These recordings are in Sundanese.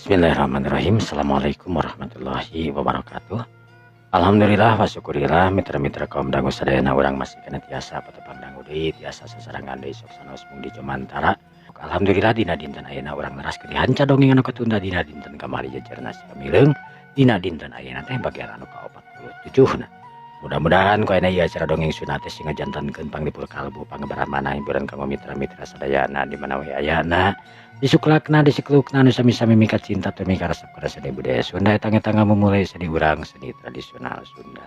Bismillahirrahmanirrahim. Assalamualaikum warahmatullahi wabarakatuh. Alhamdulillah wa syukurillah mitra-mitra kaum dangu sadayana urang masih kena tiasa patepang dangu deui tiasa sasarengan deui sok sanaos mung di Jomantara. Alhamdulillah dina dinten ayeuna urang neraskeun dihanca dongeng anu katunda dina dinten kamari jejerna si Kamileung dina dinten ayeuna teh bagian anu ka-47 na. Mudah-mudahan ku ayeuna ieu acara dongeng Sunda teh sing ngajantankeun panglipur kalbu pangebaramana hiburan kanggo mitra-mitra sadayana di mana we ayana. Disuklakna disiklukna nu sami-sami mika cinta tur mika resep kana seni budaya Sunda eta ngetangga memulai seni urang seni tradisional Sunda.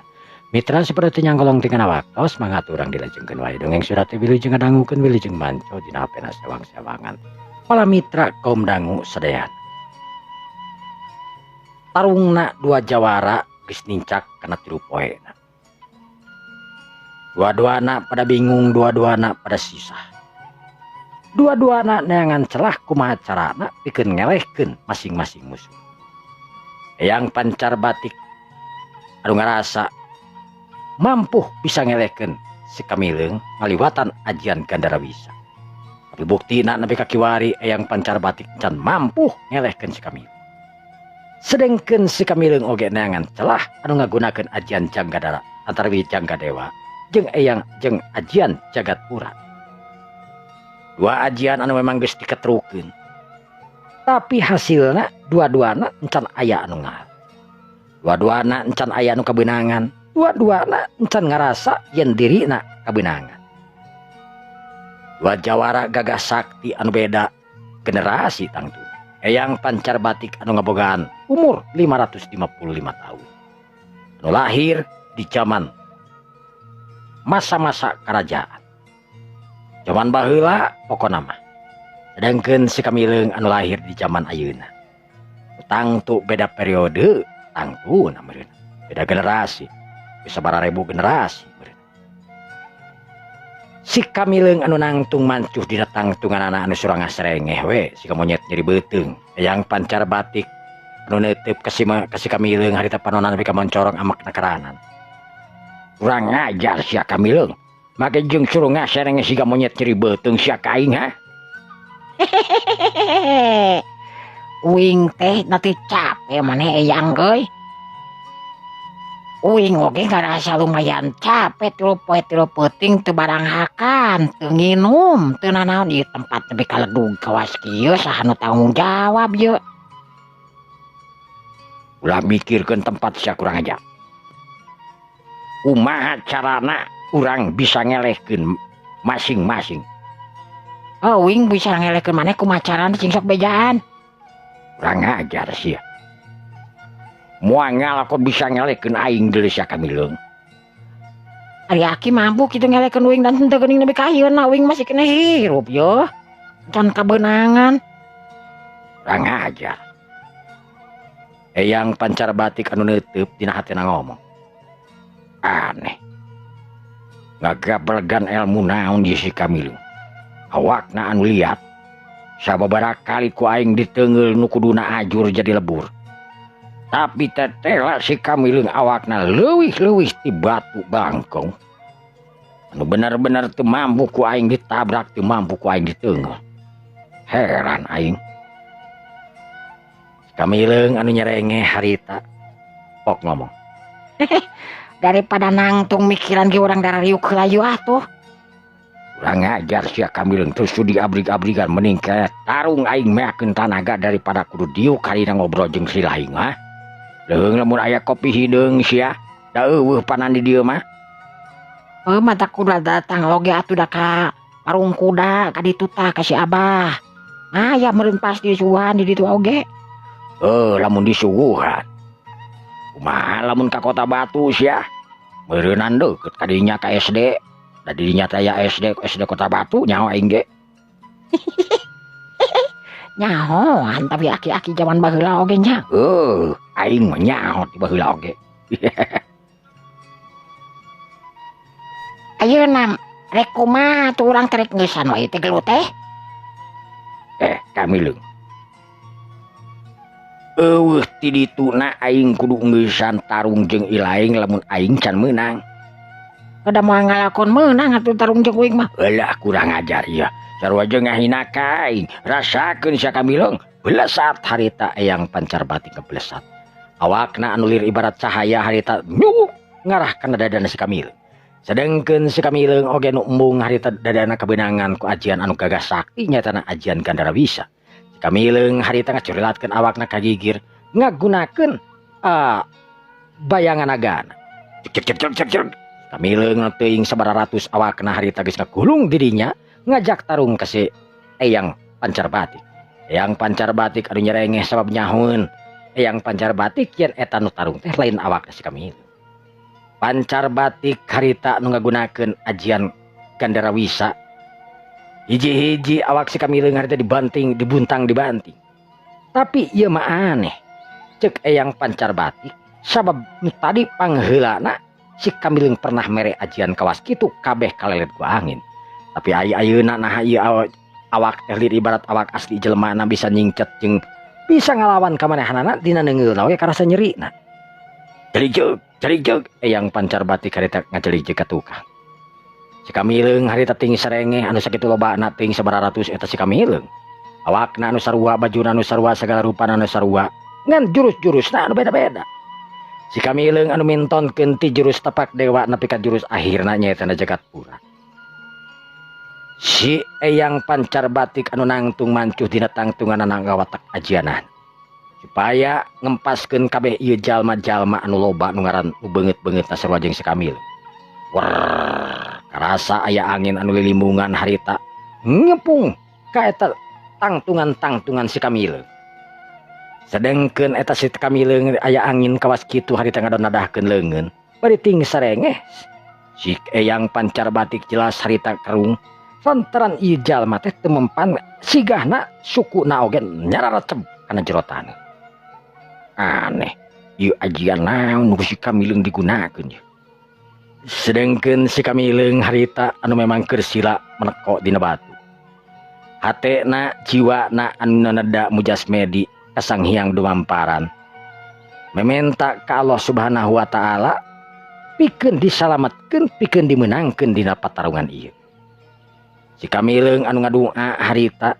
Mitra saperti nyanggolong tingana waktos mangga urang dilajengkeun wae dongeng Sunda teh wilujeng ngadangukeun wilujeng manco dina hapena sewang-sewangan. Para mitra kaum dangu sadayana. Tarungna dua jawara geus nincak kana tilu poena. Dua-duana pada bingung, dua-duana pada susah. Dua-duana neangan celah kumaha carana pikeun ngelehkeun masing-masing musuh. Eyang Pancar Batik anu ngarasa mampu bisa ngelehkeun si Kamileung ngaliwatan ajian Gandarawisa. Tapi buktina nepi ka kiwari Eyang Pancar Batik can mampu ngelehkeun si Kamileung. Sedengkeun si Kamileung oge neangan celah anu ngagunakeun ajian Janggadara antara Janggadewa jeung Eyang jeung ajian Jagatpura. Dua ajian anu memang geus diketrukeun. Tapi hasilna dua-duana encan aya anu ngal. Dua-duana encan aya anu kabeunangan. Dua-duana encan ngarasa yen dirina kabeunangan. Dua jawara gagah sakti anu beda generasi tangtu. Eyang Pancar Batik anu ngabogaan umur 555 tahun. Anu lahir di zaman masa-masa kerajaan. Zaman baheula pokona mah. Sedangkeun si Kamileung anu lahir di zaman ayeuna. Tangtu beda periode, tangtu meureun. Beda generasi, bisa bararebu generasi meureun. Si Kamileung anu nangtung mancuh dina tangtunganana anu surang ngasrengeh we, siga monyet nyeri beuteung. Eyang Pancar Batik anu neuteup ka si Kamileung harita panonan nepi ka moncorong amakna karanan. Kurang ngajar sia Kamileung. Make jeung suruh ngasereng siga monyet nyeri beuteung sia ka aing ha. Uing teh nanti capek maneh Eyang euy. Uing oge ngarasa lumayan capek tilu poe tilu peuting teu barang hakan, teu nginum, teu nanaon ieu tempat nepi ka ledug kawas kieu saha nu tanggung jawab ieu. Ulah mikirkeun tempat sia kurang ajar. Kumaha carana urang bisa ngelehkeun masing-masing. Oh, uing bisa ngelehkeun maneh kumaha carana cing sok bejaan. Kurang ajar sia. Moal ngalakon bisa ngelehkeun aing deui sia Kamileung. Ari aki mampu kitu ngelehkeun uing dan henteu geuning nepi ka ayeuna uing masih kena hirup yo. Can kabeunangan. Kurang ajar. Eyang Pancar Batik anu neuteup dina hatena ngomong. Aneh. Ngagablegan ilmu naon ieu si Kamileung. Awakna anu liat sababaraha kali ku aing diteungeul nu kuduna ajur jadi lebur. Tapi tetela si Kamileung awakna leuwih-leuwih ti batu bangkong. Anu bener-bener teu mampu ku aing ditabrak, teu mampu ku aing diteungeul. Heran aing. Si Kamileung anu nyerengeh harita pok ngomong. Daripada nangtung mikiran ge urang darariuk heula yeuh atuh. Urang ngajar sia Kamileung terus sudi abrig-abrigan mending ke tarung aing meakeun tanaga daripada kudu diuk harina ngobrol jeung si laing ha. Leuheung lamun aya kopi hideung sia, da eueuh panan di dieu mah. Heuh mata kuda datang oge atuh da ka warung kuda ka ditu tah ka si Abah. Aya meureun pasti disuguhan di ditu oge. Heuh lamun disuguhan. Kumaha lamun ka Kota Batu sia? Meureunan deukeut ka dinya ka SD. Da dinya teh aya SD, SD Kota Batu nyaho aing ge. Nyahoan tapi aki-aki zaman baheula oge nya. Heuh, aing mah nyaho ti baheula oge. Ayeuna rek kumaha tuh urang teh rek ngeusan wae teh gelut teh? Kamileung. Eueuh ti dituna aing kudu ngeusan tarung jeung ilaing lamun aing can meunang. Kada moal ngalakon meunang atuh tarung jeung uing mah. Eulah kurang ajar ieu. Sarua jeung ngahina ka aing. Rasakeun sia Kamileung. Belesat harita Eyang Pancar Batik kebelesat. Awakna anu lir ibarat cahaya harita nyuk ngarah kana dadana si Kamileung. Sedengkeun si Kamileung oge nu embung harita dadana kabeunangan ku ajian anu gagah sakti nyatana ajian Gandara Wisa. Si Kamileung harita ngacurilatkeun awakna ka gigir ngagunakeun bayangan agana. Cek cek cek cek cek. Kamileung teuing sabaraha ratus awakna harita geus ngagulung dirinya ngajak tarung ka si Eyang Pancar Batik. Eyang Pancar Batik anu nyerengeh sabab nyahoeun Eyang Pancar Batik yen eta nu tarung teh lain awakna si Kamileung. Pancar Batik harita nu ngagunakeun ajian Gandara Wisa. Hiji-hiji awak si Kamileung harita dibanting, dibuntang, dibanting. Tapi ieu mah aneh. Cek Eyang Pancar Batik sabab nu tadi pangheulana si Kamileung pernah mere ajian kawas kitu kabeh kalelet ku angin. Tapi ai ayeuna naha ieu awak teh lir ibarat awak asli jelema na bisa nyingcet jeung bisa ngalawan ka manehanana dina neungeulna we karasa nyerina. Jelijeug, jelijeug Eyang Pancar Batik harita ngajelijeug ka tukang. Si Kamileung harita ting sarengeh anu sakitu lobana ting sabaraha ratus eta si Kamileung. Awakna anu sarua, bajuna anu sarua, sagala rupana anu sarua, ngan jurus-jurusna anu beda-beda. Si Kamileung anu mintonkeun ti jurus tapak dewa nepi ka jurus akhirna nyaeta na jagat pura. Si Eyang Pancar Batik anu nangtung mancuh dina tangtunganana ngawatak ajianan supaya ngempaskeun kabeh ieu jalma-jalma anu loba nu ngaran nu beungeut-beungeutna sarua jeung si Kamileung. Werr, karasa aya angin anu lilimbungan harita ngepung ka eta tangtungan-tangtungan si Kamileung. Sedengkeun eta si Kamileung aya angin kawas kitu harita ngadonadahkeun leungeun bari ting sarengeh. Si Eyang Pancar Batik jelas harita kerung lantaran ieu jalma teh teu mempan sigahna sukuna oge nyararecep kana jero taneuh. Aneh, ieu ajian naon nu si Kamileung digunakeun ieu. Sedengkeun si Kamileung harita anu memang keur sila meneko dina batu. Hatena jiwana anu neda mujasmedi ka Sang Hyang Dumamparan. Mementa ka Allah Subhanahu wa taala pikeun disalametkeun, pikeun dimeunangkeun dina patarungan ieu. Si Kamileung anu ngadua harita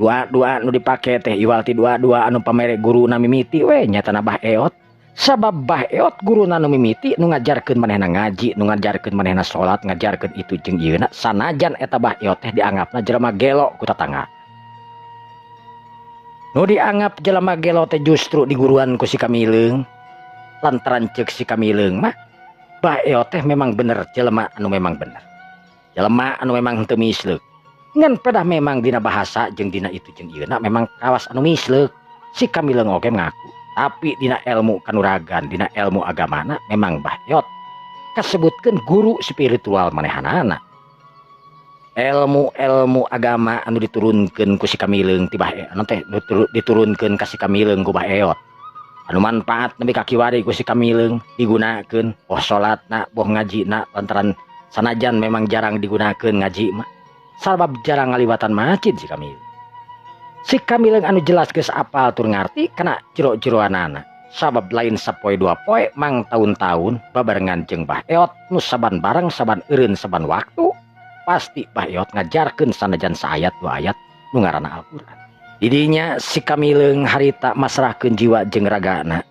doa-doa nu dipake teh iwal ti doa-doa anu pamere guruna mimiti we nyatana Bah Eot. Sabab Bah Eot guruna nu mimiti nu ngajarkeun manehna ngaji, nu ngajarkeun manehna salat, ngajarkeun itu jeung ieuna sanajan eta Bah Eot teh dianggapna jelema gelo ku tatangga. Nu dianggap jelema gelo teh justru diguruan ku si Kamileung. Lantaran ceuk si Kamileung mah Bah Eot teh memang bener jelema anu memang bener. Jelema anu memang henteu misleuk. Ngan pedah memang dina bahasa jeung dina itu jeung ieuna memang kawas anu misleuk. Si Kamileung oge ngaku. Tapi dina ilmu kanuragan, dina ilmu agamana memang Bah Eot kasebutkeun guru spiritual manehanana. Ilmu-ilmu agama anu diturunkeun ku si Kamileung ti Bah Eot, anu teh diturunkeun ka si Kamileung ku Bah Eot. Anu manfaat nepi ka kiwari ku si Kamileung digunakeun boh salatna, boh ngajina lantaran sanajan memang jarang digunakeun ngaji mah. Sabab jarang ngaliwatan masjid si Kamileung. Si Kamileung anu jelas geus apal tur ngarti kana jero-jeroanana. Sabab lain sapoe dua poe mang taun-taun babarengan jeung Bah Eot nu saban bareng saban eureun saban waktu pasti Bah Eot ngajarkeun sanajan saayat dua ayat nu ngaranna Al-Qur'an. Didinya si Kamileung harita masrahkeun jiwa jeung ragana.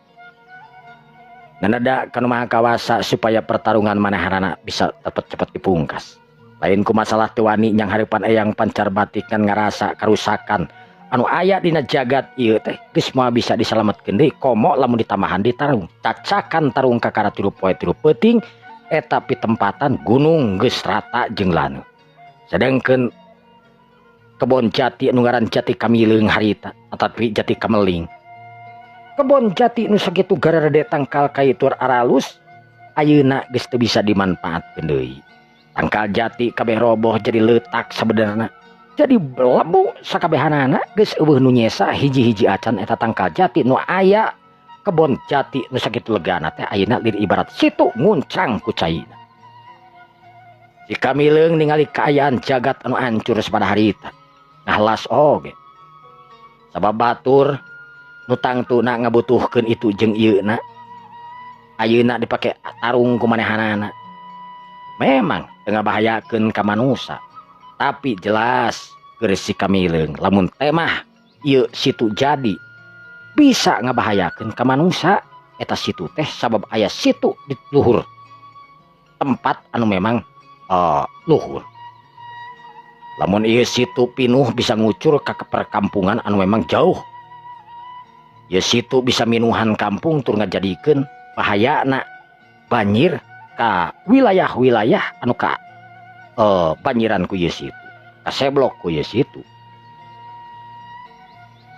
Nanada kanu Maha Kawasa supaya pertarungan manehanana bisa cepet-cepet dipungkas. Lain ku masalah teu wani nyang hareupan Eyang Pancar Batik kan ngarasa karusakan anu aya dina jagat ieu teh geus moal bisa disalametkeun deui komo lamun ditambahan di tarung. Cacakan tarung kakara 3 poe 3 peuting eta pitempatan gunung geus rata jeung laneu. Sedengkeun kebon jati anu ngaran jati Kamileung harita atapi jati Kameling. Kebon jati nu sakitu gararede tangkal kaitur aralus ayeuna geus teu bisa dimanfaatkeun deui. Tangkal jati kabeh roboh jadi letak sabenerna. Jadi lebu sakabehanana geus eueuh nu nyesa hiji-hiji acan eta tangkal jati nu aya kebon jati nu sakitu legana teh ayeuna lir ibarat situ nguncang ku caina. Si Kamileung ningali kaayaan jagat anu hancur sapada harita. Ngahlas oge. Sabab batur nu tangtuna ngabutuhkeun itu jeung ieuna. Ayeuna dipake tarung ku manehanana. Memang teu ngabahayakeun ka manusa. Tapi jelas keur si Kamileung lamun temah ieu situ jadi bisa ngabahayakeun ka manusia eta situ teh, sabab aya situ di luhur tempat anu memang luhur. Lamun ieu situ pinuh bisa ngucur ka perkampungan anu memang jauh. Ieu situ bisa minuhan kampung tur ngajadikeun bahayana banjir ka wilayah-wilayah anu ka banjiran ku ieu situ, kaseblok ku ieu situ.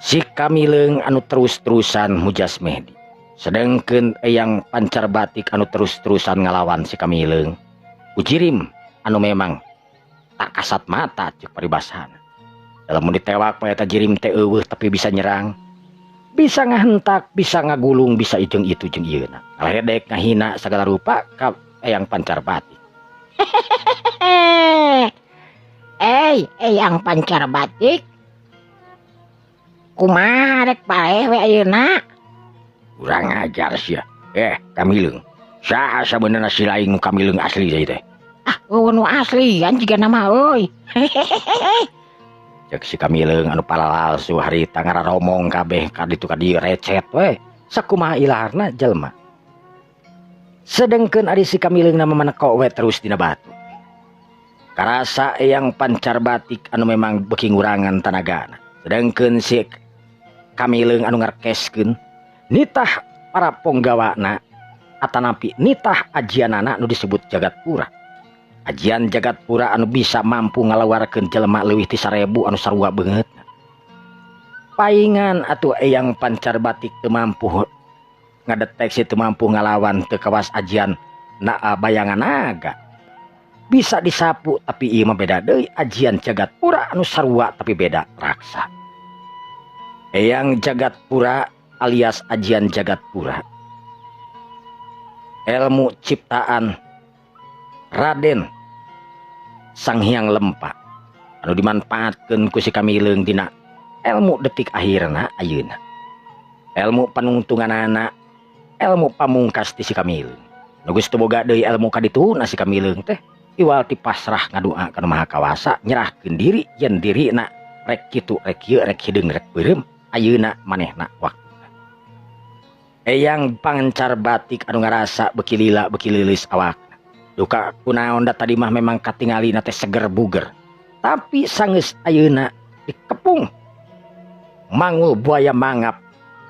Si Kamileung anu terus-terusan mujas Mehdi, sedangkeun Eyang Pancar Batik anu terus-terusan ngalawan si Kamileung ku jirim anu memang tak kasat mata cek paribasana. Lamun ditewak mah eta jirim teh euweuh, tapi bisa nyerang, bisa ngahentak, bisa ngagulung, bisa jeung itu jeung ieu, ngaledek, ngahina segala rupa ka Eyang Pancar Batik. Eh, Eyang Pancar Batik. Kumaha rek paeh we ayeuna? Kurang ajar sia. Eh, Kamileung, saha sabenerna si lain nu Kamileung asli teh? Ah, euweuh nu asli an jiga nama euy. Cek si Kamileung anu palalsu harita ngararomong kabeh ka ditu ka dieu, recet we sakumaha ilaharna jelema. Sedengkeun ari si Kamileung nama maneko we terus dina batu. Karasa Eyang Pancar Batik anu memang beuki ngurangan tanagana, sedangkeun si Kamileung anu ngarkeskeun nitah para ponggawana atanapi nitah ajianana anu disebut Jagat Pura. Ajian Jagat Pura anu bisa mampu ngalawarkeun jelema leuwih ti 1000 anu sarua beungeutna. Paingan atuh Eyang Pancar Batik teu mampu ngadeteksi, teu mampu ngalawan, teu kawas ajian na bayangan naga bisa disapu, tapi ieu mah beda deui, ajian Jagat Pura anu sarua tapi beda raksa. Eyang Jagat Pura alias ajian Jagat Pura, ilmu ciptaan Raden Sang Hyang Lempa anu dimanfaatkeun ku si Kamileung dina ilmu detik akhirna ayeuna, ilmu panungtunganana, ilmu pamungkas ti si Kamileung nu geus teu boga deui ilmu ka dituna. Si Kamileung teh iwal ti pasrah ngadua ka Nu Maha Kawasa, nyerahkeun diri yen dirina rek kitu rek kieu, rek hideung rek beureum, ayeuna manehna waktuna. Eyang Pancar Batik anu ngarasa beuki lila beuki leuleus awakna, duka kunaon da tadi mah memang katingalina teh seger buger, tapi sanggeus ayeuna dikepung mangul buaya mangap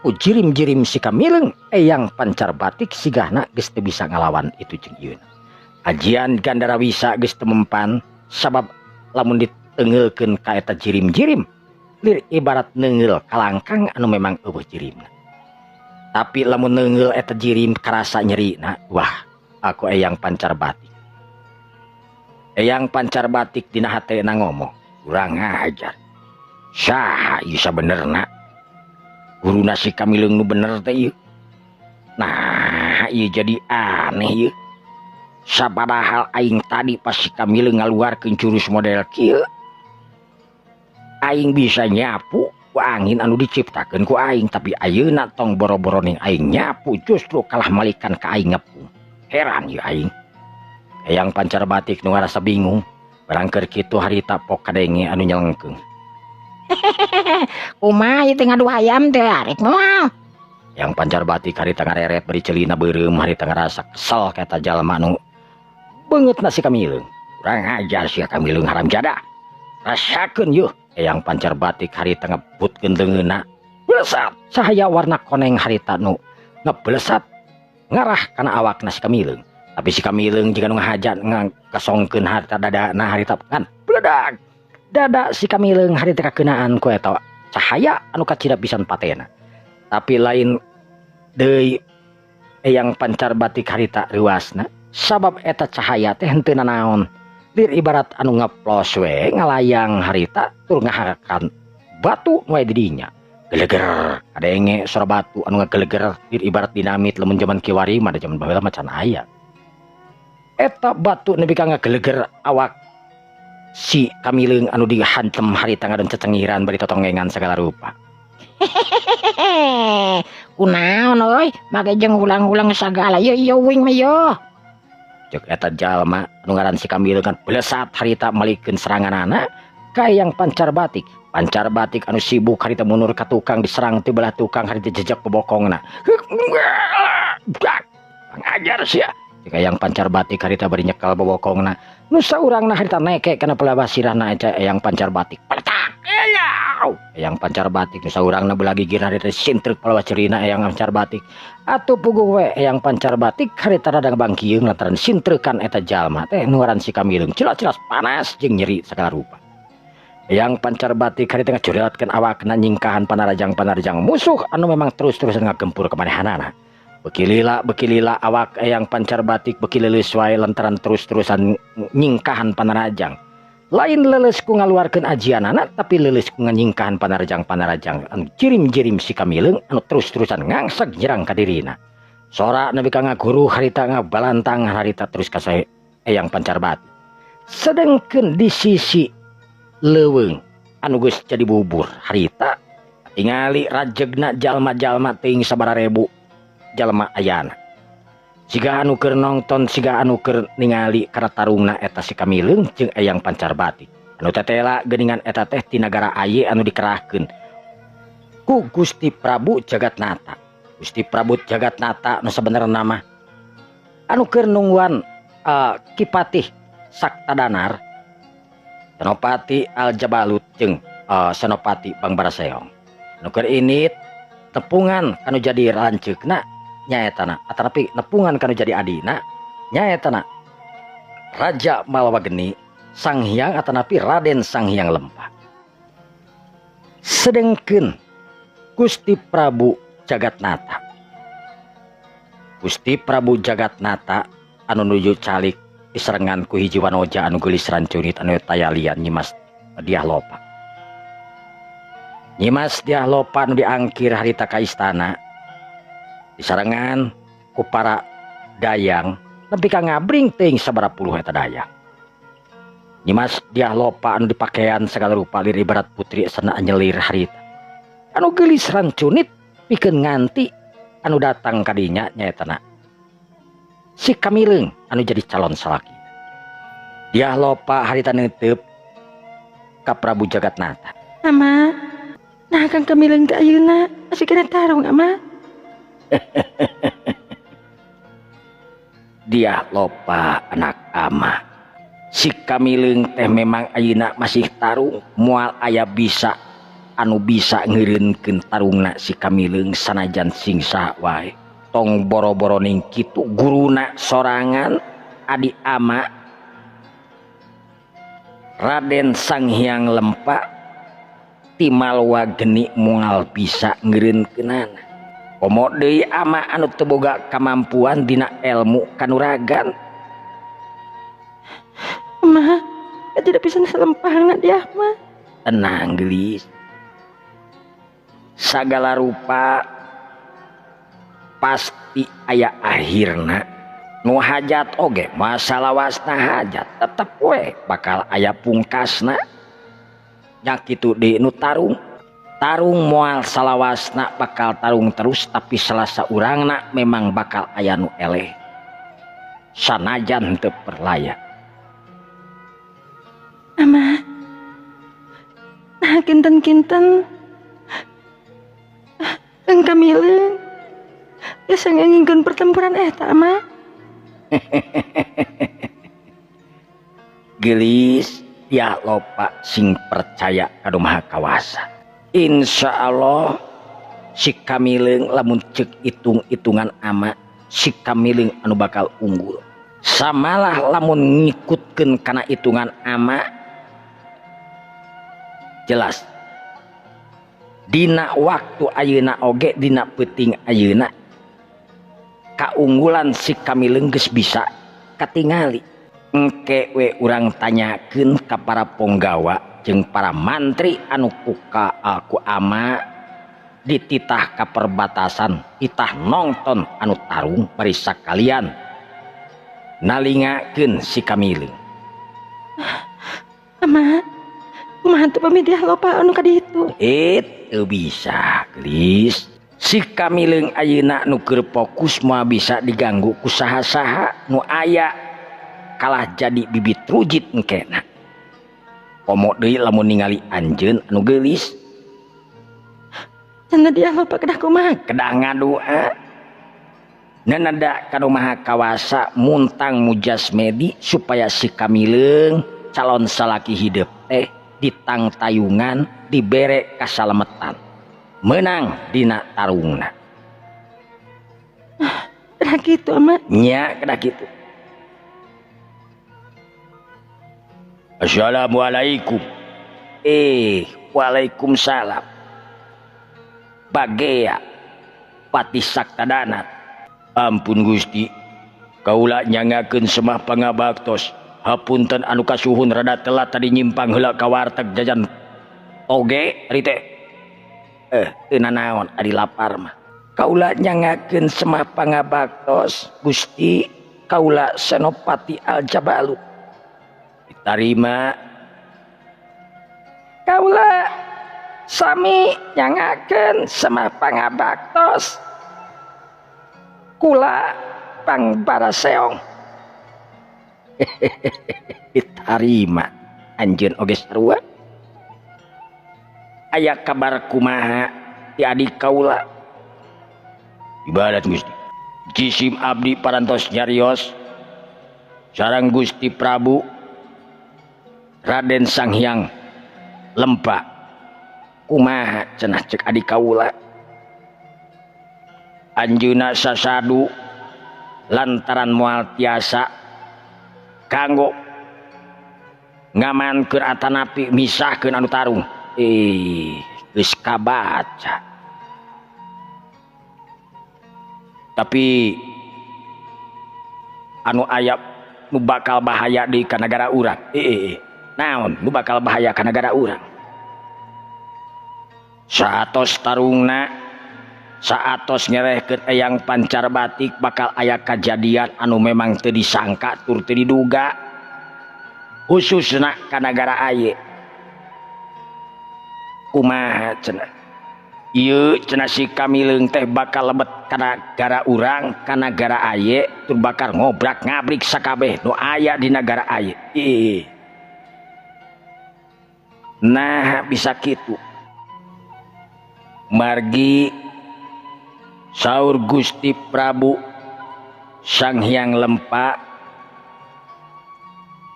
ku jirim-jirim si Kamileung, Eyang Pancar Batik sigahna geus teu bisa ngalawan itu jeung ieu. Ajian Gandara Wisa geus teu mempan, sabab lamun ditengeulkeun ka eta jirim-jirim lir ibarat neungeul kalangkang anu memang euweuh jirimna. Tapi lamun neungeul eta jirim karasa nyerina. Wah, aku Eyang Pancar Batik. Eyang Pancar Batik dina hatena ngomong, "Kurang ajar, saha ieu sabenerna guruna si Kamileung nu bener teh ieu? Nah, ieu jadi aneh ieu. Sabadahal aing tadi pas si Kamileung ngaluarkeun jurus model kieu, aing bisa nyapu ku angin anu diciptakeun ku aing, tapi ayeuna tong boro-boro ning aing nyapu, justru kalah malikan ka aing ngepung. Heran ieu aing." Eyang Pancar Batik nu ngarasa bingung barang keur kitu harita pok kadenge anu nyelengkeung. Kumaha ieu teh, ngadu hayam teh arek moal? Eyang Pancar Batik harita ngareret bari ceulina beureum, harita ngarasa kesel ka eta jalma anu beungeutna si Kamileung. "Kurang ajar sia Kamileung, haram jadah, rasakeun yeuh." Eyang Pancar Batik harita ngebutkeun leungeunna, belesat cahaya warna koneng harita nu ngebelesat ngarah kana awakna si Kamileung. Tapi si Kamileung jiga nu ngahaja ngasongkeun harita dadana harita kan beledag dada si Kamileung harita kakeunaan ku eta cahaya anu kacida pisan patena. Tapi lain deui Eyang Pancar Batik harita reuasna, sabab eta cahaya teh henteu nanaon, lir ibarat anu ngeplos we ngalayang harita tur ngahakan batu we di dinya, geleger kadenge suara batu anu ngageleger, lir ibarat dinamit. Lamun zaman kiwari mah, da zaman baheula mah can aya eta batu nepi ka ngageleger awak si Kamileung anu dihantem harita ngadon cecengiran bari totongengan segala rupa. Kunaon euy, make jeung ulang-ulang sagala ieu ieu wing mah ieu. Cek eta jalma anu ngaran si Kamileung kan belesat harita malikeun seranganana ka Eyang Pancar Batik. Pancar batik anu sibuk harita mundur ka tukang diserang ti belah tukang harita jejak bobokongna. Ngajar sia. Jika yang pancar batik harita bari nyekel bobokongna. Nu saurangna harita neke kana pelabah sirahna eta Eyang Pancar Batik. Peletak. Eyaw. Eyang Pancar Batik nu saurangna belah gigir harita sintrek pelabah cerina Eyang Pancar Batik. Atuh puguh we Eyang Pancar Batik harita rada bangkieung lantaran sintrekan eta jalma teh nu ngaran si Kamileung jelas-jelas panas jeung nyeri sagala rupa. Eyang Pancar Batik harita ngacurelatkeun awakna nyingkahan panarajang-panarajang musuh anu memang terus-terusan ngagempur ka manehanana. Beki lila awak Eyang Pancar Batik beki leuleus wae lantaran terus-terusan nyingkahan panarajang. Lain leuleus ku ngaluarkeun ajianana tapi leuleus ku nganyingkahan panarajang-panarajang anu jirim-jirim si Kamileung anu terus-terusan ngangseg nyerang ka dirina. Sora nepi ka ngaguru harita ngabalantang harita terus ka Eyang Pancar Batik. Sedengkeun di sisi leuweung anu geus jadi bubur harita tingali rajegna jalma-jalma teuing sabaraha ribu jalma ayana. Siga anu keur nongton siga anu keur ningali kana tarungna eta si Kamileung jeung Eyang Pancar Batik. Anu tetela geuningan eta teh ti nagara Aye anu dikerahkeun ku Gusti Prabu Jagatnata. Gusti Prabu Jagatnata nu sabenerna mah anu keur nungguan Ki Patih Saktadanar, Senopati Aljabalut jeung Senopati Bangbaraseong. Anu keur init tepungan kanu jadi lanceukna nyaetana atanapi nepungan kanu jadi adina nyaetana Raja Malwageni Sang Hyang atanapi Raden Sang Hyang Lempah. Sedengkeun Gusti Prabu Jagatnata. Gusti Prabu Jagatnata anu nuju calik diserengan ku hiji wanoja anu geulis rancunit anu tayalian Nyimas Dyah Lopa. Nyimas Dyah Lopa anu diangkir harita ka istana disarengan ku para dayang nepi ka ngabring teuing sabaraha puluh eta dayang. Nyimas Dyah Lopa anu dipakean sagala rupa lir ibarat putri sana nyelir harita. Anu geulis rancunit pikeun nganti anu datang kadinya nyaetana si Kamileung anu jadi calon salaki. Dyah Lopa harita neuteup ka Prabu Jagatnata. Ama, nah Kang Kamileung teh ayeuna masih kena tarung ama. Dyah Lopa anak ama. Si Kamileung teh memang ayeuna masih tarung, moal aya bisa anu bisa ngeureunkeun tarungna si Kamileung sanajan sing saha wae. Tong boro-boro ning kitu guruna sorangan adi ama Raden Sang Hyang Lempa ti Malwa Geni moal bisa ngeureunkeunana. Komo deui ama anu teu boga kamampuan dina ilmu kanuragan. Ma, tidak bisa selempang dia mah. Tenang gelis. Sagala rupa pasti aya akhirna. Nu hajat oge masalawasna hajat tetep we bakal aya pungkasna. Nya kitu deui nu tarung. Tarung moal salawasna bakal tarung terus tapi salah saurangna memang bakal aya nu eleh. Sanajan teu perlaya. Ama, nah kinten-kinten Kang Kamileung geus ngengingkeun pertempuran eta ama. Gelis ya lopa sing percaya ka Nu Maha Kawasa. Insya Allah si Kamileung lamun cek hitung-hitungan ama si Kamileung anu bakal unggul. Samalah lamun ngikutkeun kana hitungan ama jelas dina waktu ayeuna oge dina peuting ayeuna kaunggulan si Kamileung geus bisa katingali. Engke we urang tanyakeun ka para ponggawa jeung para mantri anu ku ama dititah ka perbatasan titah nongton anu tarung bari sakalian nalingakeun si Kamileung. Ama, kumaha teu pami Dyah Lopa anu ka ditu? Teu bisa, gelis. Si Kamileung ayeuna nu keur fokus moal bisa diganggu ku saha-saha nu aya kalah jadi bibit rujit engkena. Komo deui lamun ningali anjeun anu geulis. Cenah dia lupa kedah kumaha? Kedah ngadua. Neneda kanu maha kawasa muntang mujasmedi supaya si Kamileung calon salaki hidup teh ditangtayungan dibere kasalametan menang dina tarungna. Kedah kitu ama? Nya kedah kitu. Assalamualaikum. Waalaikumsalam. Bagea Patih Saktadana. Ampun Gusti, kaula nyangakeun semah pangabaktos. Hapunten anu kasuhun rada telat tadi nyimpang heula ka warteg jajan toge ari teh. Teu nanaon ari lapar mah. Kaula nyangakeun semah pangabaktos Gusti, kaula Senopati Aljabalut. Ditarima. Kaula sami nyangakeun semah pangabaktos kula Pangbaraseong. Ditarima anjeun oge sarua. Aya kabar kumaha ti adik kaula? Ibadat Gusti. Jisim abdi parantos nyarios sareng Gusti Prabu Raden Sanghyang Lempa. Kumaha cenah cek adik kaula? Anjeunna sasadu lantaran moal tiasa kanggo ngamankeun atanapi misahkeun anu tarung. Geus kabaca. Tapi anu aya nu bakal bahaya deui ka nagara urang. Naon nu bakal bahaya ka nagara urang? Saatos tarungna, saatos ngerehkeun Eyang Pancar Batik bakal aya kajadian anu memang teu disangka tur teu diduga, khususna ka nagara aye. Kumaha cenah? Ieu cenah si Kamileung teh bakal lebet ka nagara urang, ka nagara aye, tur bakal ngobrak ngabrik sakabeh nu aya di nagara aye. Nah bisa kitu. Margi saur Gusti Prabu Sanghyang Lempa,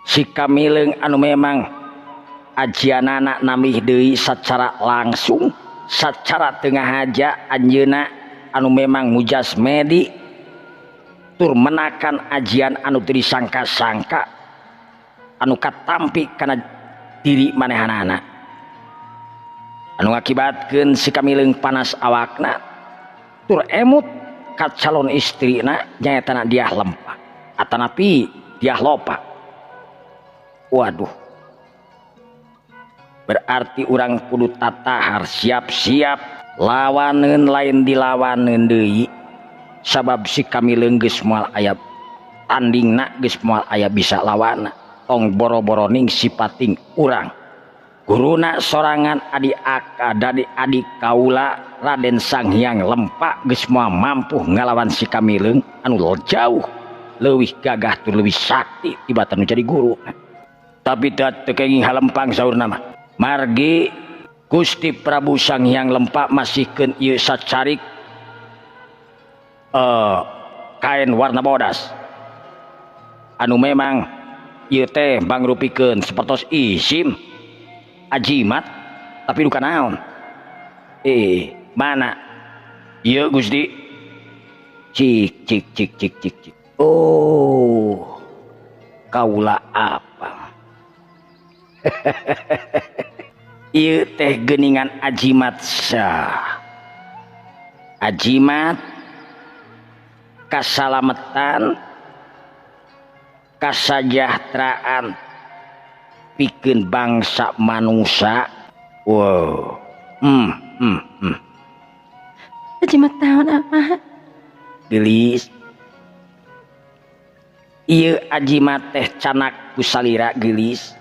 si Kamileung anu memang ajianana namih deui sacara langsung, sacara tengah haja anjeunna anu memang mujasmedi tur menakan ajian anu teu disangka-sangka anu katampi kana diri manehanana, anu ngakibatkeun si Kamileung panas awakna tur emut ka calon istrina nyaetana Diah Lempa atanapi Diah Lopa. Waduh, berarti urang kudu tatahar siap-siap lawaneun lain dilawaneun deui, sabab si Kamileung geus moal aya tandingna, geus moal aya bisa lawana. Tong boro-boro ning sipating urang guruna sorangan adi aka dari adik kaula Raden Sanghyang Lempa geus moal mampu ngalawan si Kamileung anu jauh leuwih gagah tur leuwih sakti tibatan nu jadi guru. Tapi teu kenging halempang saurna mah. Margi Gusti Prabu Sanghyang Lempa masihkeun ieu sacarik kain warna bodas anu memang ieu teh mangrupikeun sapertos isim ajimat tapi duka naon. Mana ieu Gusti? Cik cik cik cik cik cik. Oh, kaula apa? Ieu teh geuningan ajimat sah. Ajimat kasalametan, kasajahteraan pikeun bangsa manusia. Wow. Ajimat naon apa? Gelis. Ieu ajimat teh canak ku salira gelis.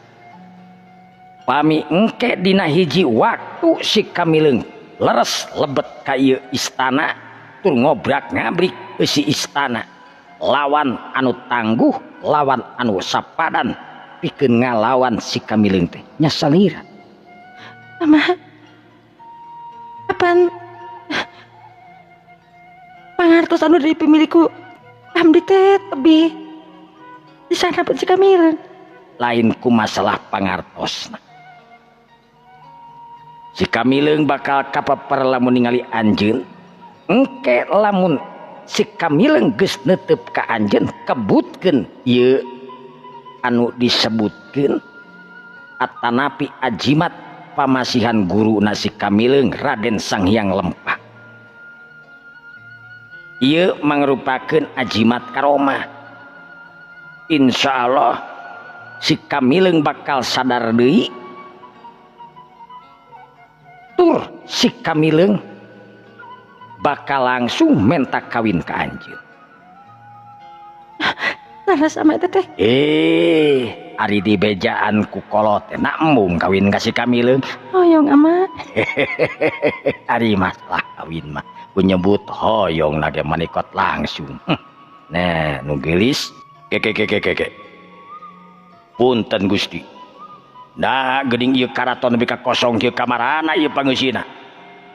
Pami engke dina hiji waktu si Kamileung leres lebet ka ieu istana tur ngobrak ngabrik eusi istana, lawan anu tangguh, lawan anu sapadan pikeun ngalawan si Kamileung teh nya salira. Ama apan pangartos anu dipimiliku abdi teh tebih di sana pun si Kamileung. Lain ku masalah pangartosna. Si Kamileung bakal kapaper lamun ningali anjeun. Engke lamun si Kamileung geus neuteup ka anjeun kebutkeun ieu anu disebutkeun atanapi ajimat pamasihan guruna si Kamileung Raden Sang Hyang Lempah. Ieu mangrupakeun ajimat karomah. Insyaallah si Kamileung bakal sadar deui. Tur si Kamileung bakal langsung menta kawin ka anjeun. Salah sama eta teh. Ari dibejaan ku kolot teh nak embung kawin ka si Kamileung. Hoyong ama. Ari masalah kawin mah ku nyebut hoyong nage manikot langsung. Nah, nu geulis ke. Punten Gusti. Nah, geuning ieu karaton nepi ka kosong kieu kamarana ieu pangeusina.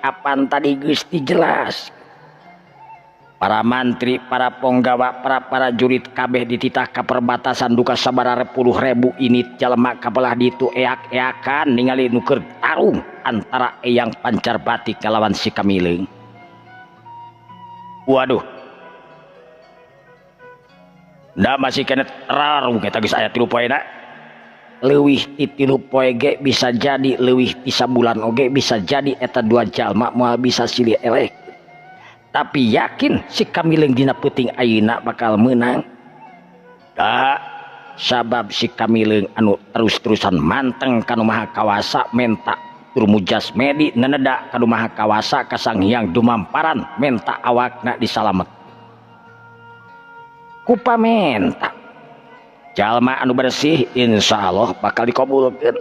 Apan tadi Gusti jelas. Para mantri, para ponggawa, para prajurit kabeh dititah ka perbatasan duka sabaraha puluh ribu ini jalma kabelah ditu eak-eakan ningali nu keur tarung antara Eyang Pancar Batik kalawan si Kamileung. Waduh. Nda masih kena tarung eta geus aya 3 poena. Leuwih ti 3 poe ge bisa jadi, leuwih ti sabulan oge bisa jadi eta dua jalma moal bisa silih eleh. Tapi yakin si Kamileung dina peuting ayeuna bakal meunang. Da sabab si Kamileung anu terus-terusan manteng ka nu Maha Kawasa menta tur mujasmedi neneda ka nu Maha Kawasa ka Sang Hyang Dumamparan menta awakna disalamet. Kupamenta jalma anu bersih insyaallah bakal dikabulkeun.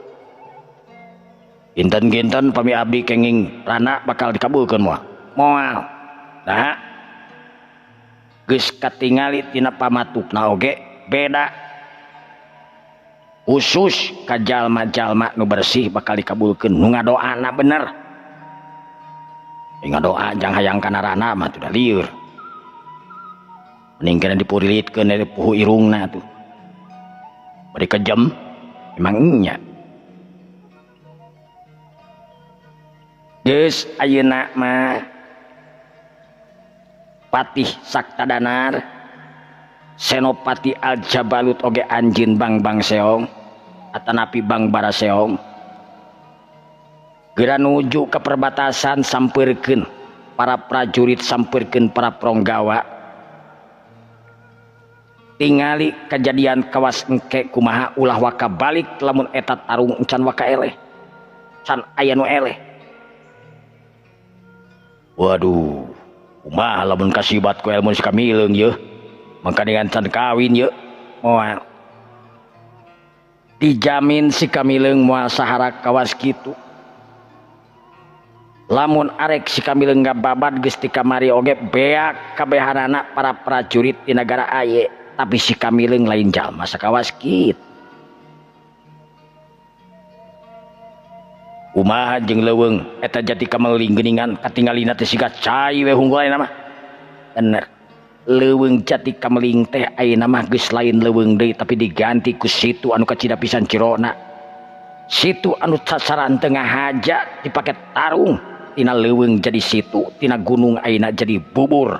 Kinten-kinten pami abdi kenging rana bakal dikabulkeun moal. Moal. Nah, geus katingali tina pamatukna oge beda. Khusus ka jalma-jalma nu bersih bakal dikabulkeun nu ngadoana bener. Ngadoa jang hayang kana rana mah tuh da lieur. Mending kana dipurilitkeun dari puhu irungna tuh. Bari kejam emang nya. Geus ayeuna mah Patih Saktadanar Senopati Aljabalut oge anjeun Bang Seong atanapi Bang Baraseong geura nuju ke perbatasan sampeurkeun para prajurit sampeurkeun para pronggawa tingali kejadian kawas engke kumaha ulah waka balik lamun eta tarung encan waka eleh can aya nu eleh. Waduh, kumaha lamun kasibat ku ilmu si Kamileung yeuh mangka dengan can kawin yeuh moal dijamin si Kamileung moal sahara kawas kitu. Lamun arek si Kamileung ngababad geus ti kamari oge beak kabehanana para prajurit di nagara aye, tapi si Kamileung lain jalma sakawas kitu. Kumaha jeung leuweung eta jati kameling geuningan katingalina teh siga cai we unggul ayeuna mah. Bener. Leuweung jati kameling teh ayeuna mah geus lain leuweung deui tapi diganti ku situ anu kacida pisan cirona. Situ anu sasaran teu ngahaja dipake tarung tina leuweung jadi situ, tina gunung ayeuna jadi bubur.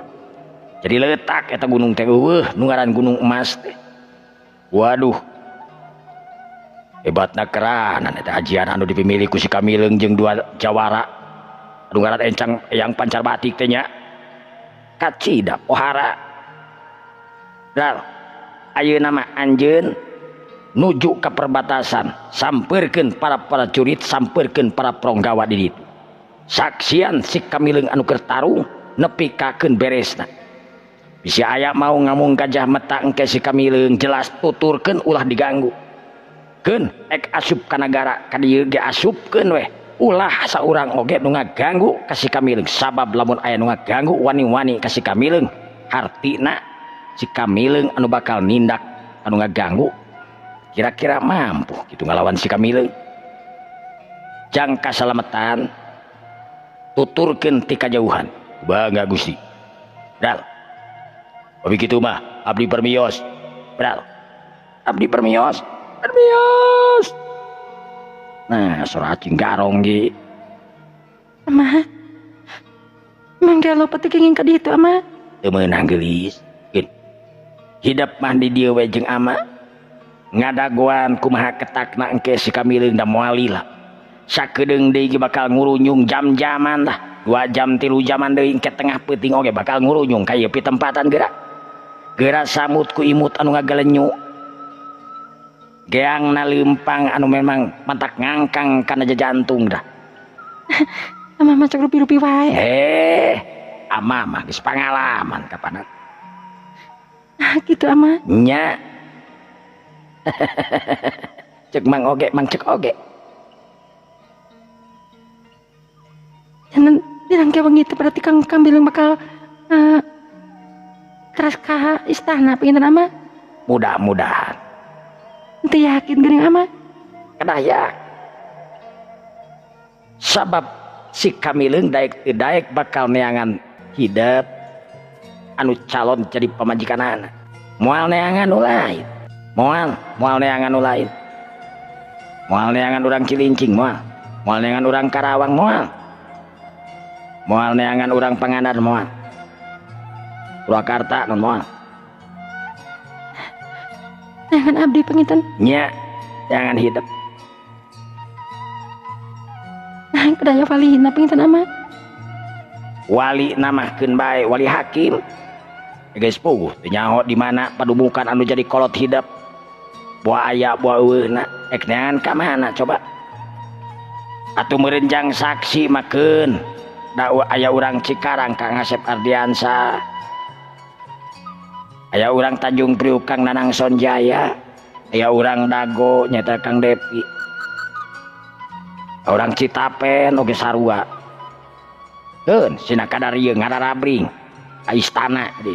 Jadi letak eta gunung teh eueuh nu ngaran gunung emas teh. Waduh. Hebatna keranan eta ajian anu dipimilih ku si Kamileung jeung dua jawara anu ngaran Encang Eyang Pancar Batik teh nya. Kacida pohara. Dal ayeuna mah anjeun nuju ka perbatasan sampeurkeun para prajurit sampeurkeun para pronggawa di ditu. Saksian si Kamileung anu keur tarung nepi kakeun beresna. Bisi aya mau ngamung gajah meta engke si Kamileung jelas tuturkeun ulah diganggu. Keun ek asup ka nagara ka dieu ge asupkeun weh ulah saurang oge nu ngaganggu ka si Kamileung sabab lamun aya nu ngaganggu wani-wani ka si Kamileung hartina si Kamileung anu bakal nindak anu ngaganggu Kira-kira mampu gitu ngalawan si Kamileung. Jang kasalametan tuturkeun ti kajauhan. Bangga Gusti. Dal. Abi kitu mah abdi permios. Dal. Abdi permios. Permios. Nah, sora acing garong ge. Ama. Mang gelo pati kenging ka ditu ama. Teu meunang geulis. Hidep mah di dieu we jeung ama. Ngadagoan kumaha ketakna engke si Kamileung da moal lila. Sakedeung deui ge bakal ngurunyung jam-jaman lah. 2 jam 3 jaman deui engke tengah peuting oge bakal ngurunyung ka ieu pitempatan geura. Geura samut ku imut anu ngagalenyu. Geangna leumpang anu memang mantak ngangkang kana jantung dah. Ama mah cek rupi-rupi wae. Ama mah geus pangalaman kapanan. Ah kitu ama. Nya. Cek mang oge, mang cek oge. Jangan bilang ke wengi itu berarti Kang Kamileung bakal teras ka istana pengen ama. Mudah-mudahan. Ente yakin geuning ama? Kedah ya. Sabab si Kamileung daek teu daek bakal neangan hidep anu calon jadi pamajikanana. Moal neangan nu lain. Moal neangan nu lain. Moal neangan urang Cilincing moal. Moal neangan urang Karawang moal. Moal neangan urang Pangandaran moal. Purwakarta non moal. Neangan abdi panginten. Nya, neangan hidep. Nah, kedaya walina panginten ama. Wali namahkeun bae wali hakim. Geus puguh teu nyaho di mana padumukan anu jadi kolot hidep. Buah aya buah eueuhna ek neangan ka mana coba. Atuh meureun saksi makeun. Da aya urang Cikarang Kang Asep Ardiansa. Aya urang Tanjung Priuk Kang Nanang Sonjaya. Aya urang Dago nyaeta Kang Depi. Urang Citapen oge sarua. Keun sina kadar ieu ngararabring ka istana di.